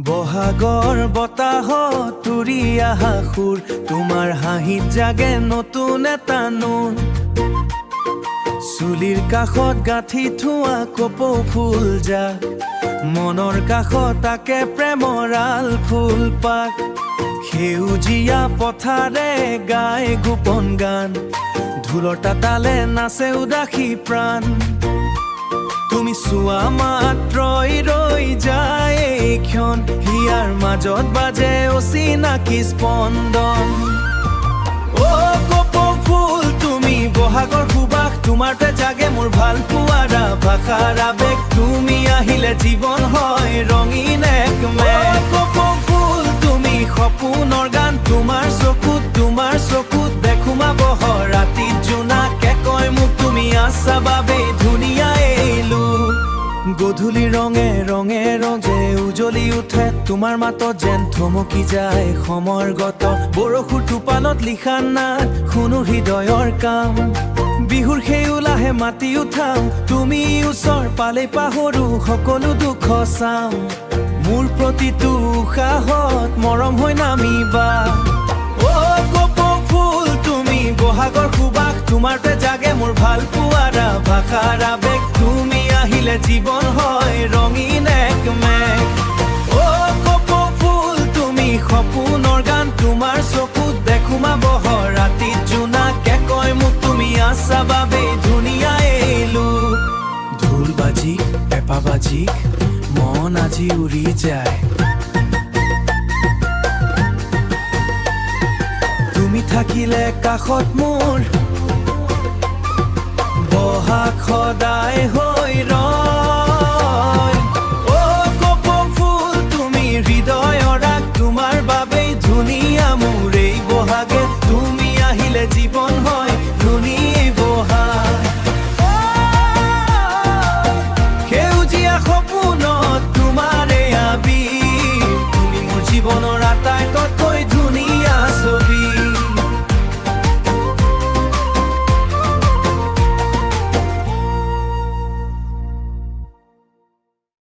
বহাগৰ বতাহত উৰি আহা সুৰ, তোমাৰ হাঁহিত জাগে নতুন এটা নূৰ। চুলিৰ কাষত গাঁঠি থোৱা কপৌ ফুল জাক, মনৰ কাষত তাকে প্ৰেমৰ আল ফুল পাক। সেউজীয়া পথাৰে গায় গোপন গান, ঢোলৰ তালে নাচে উদাসী প্ৰাণ। তুমি চোৱা মাত্ৰই ৰৈ যায় এই ক্ষণ, হিয়াৰ মাজত বাজে অচিনাকি স্পন্দন। অ কপৌ ফুল, তুমি বহাগৰ সুবাস, তোমাৰতে জাগে মোৰ ভাল পোৱাৰ ভাষাৰ আৱেগ। তুমি আহিলে জীৱন হয় ৰঙীন এক মেঘ। কপৌ ফুল, তুমি সপোনৰ গান, তোমাৰ চকুত, তোমাৰ চকুত দেখো মাবহ ৰাতিত জোনাকে কয় মোক তুমি আছা বাবেই ধুনীয়া এলো। গধূলি ৰঙে ৰঙে ৰঙে উজলি উঠে, তোমাৰ মাতত যেন থমকি যায় সময়ৰ গত। বৰষুৰ টোপালত লিখা নাট শুনো হৃদয়ৰ কাম, বিহুৰ সেই উলাহে মাতি উঠাও। তুমি ওচৰ পালে পাহৰো সকলো দুখ চাম, মোৰ প্ৰতিটো উশাহত মৰম হৈ নামিবা। অ কপৌ ফুল, তুমি বহাগৰ সুবাস, তোমাৰতে জাগে মোৰ ভাল পোৱাৰ ভাষাৰ আৱেগ। তুমি আহিলে জীৱন হয় ৰঙীন এক মেঘ। অ কপৌ ফুল, তুমি সপোনৰ গান, তোমাৰ চকুত দেখো মাবহ ৰাতিত জোনাকে কয় মোক তুমি আছা বাবেই ধুনীয়া এলো। ঢোল বাজিক, পেঁপা বাজিক, মন আজি উৰি যায়। তুমি থাকিলে কাষত মোৰ বহাগ সদায় হৈ ৰয়।